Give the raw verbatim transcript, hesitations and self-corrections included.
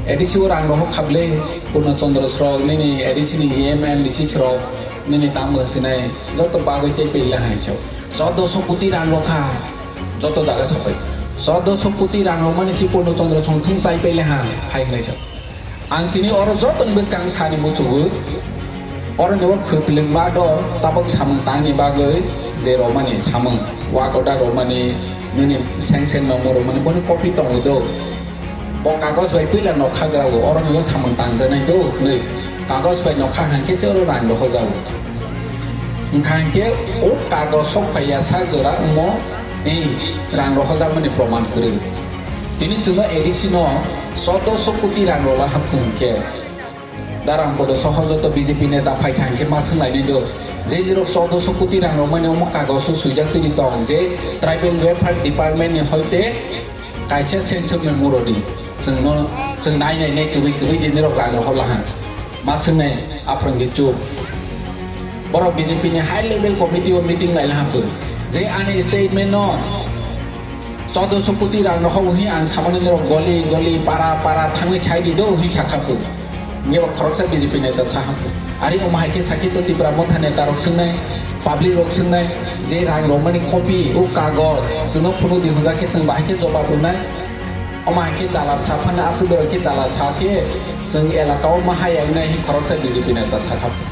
A D C o rang rohor kha bwle, Purno Chandra srok, nini A D C ni E M, M D C srok, nini tamo sinai, joto bagwi chai pele hai chao. Chaudoso koti rang rokha, joto jaga sapai. Chaudoso koti rang rok mani si Purno Chandra song thung chai pele ha, hai hinai chao. Ang tini oro joto ni bwskang sani muchugo, oro ni o khwplwng ma do, tabok samung tangni bagwi je romani samung, wakoda romani, nini seng seng no mo romani, boni copy tongo do. Bo kagoj bai puila nokha grago, oro ni o samung tangjanai do hwnwi. Kagoj bai nokha hangkhe se oro rang rohojago. Wngkha hangkhe o kagoj sok phaiya sak jora wngmo, ei, rang rohojakmani proman kwrwi. Tini chwngno A D C no chaudoso koti rang rola hapkhe hwnkhe. Darang Podo soho joto B J P neta phai thang khe ma swnglainai do. Je nirok chaudoso koti rang rokmani omo kagoso swijak tini tong je Tribal Welfare Department ni hoite kaisa sanction memorandum chwngno chwng nai nai nai kwbwi kwbwi di nirok rang rohor laha. Ma swngnai aphrang di chup. Borok B J P ni high level committee o meeting lai laha phu. Je ani statement no Chaudoso koti rang rohor hi ang samani norok goli goli para para thangwi sai di do hi sakha phu. Nge bo khoroksa B J P neta saha phu. Ari omo hai khe sakhi to Tipra Motha neta rok swngnai, public rok swngnai, je rang romani copy o kagoj chwngno phunu di hwnjak khe chwng bahai khe jobab rwnai. Omo hai khe dalal sa phano aswk dorok khe dalal sa khe chwng elaka o ma hai wngnai hi khoroksa B J P neta sakha phu.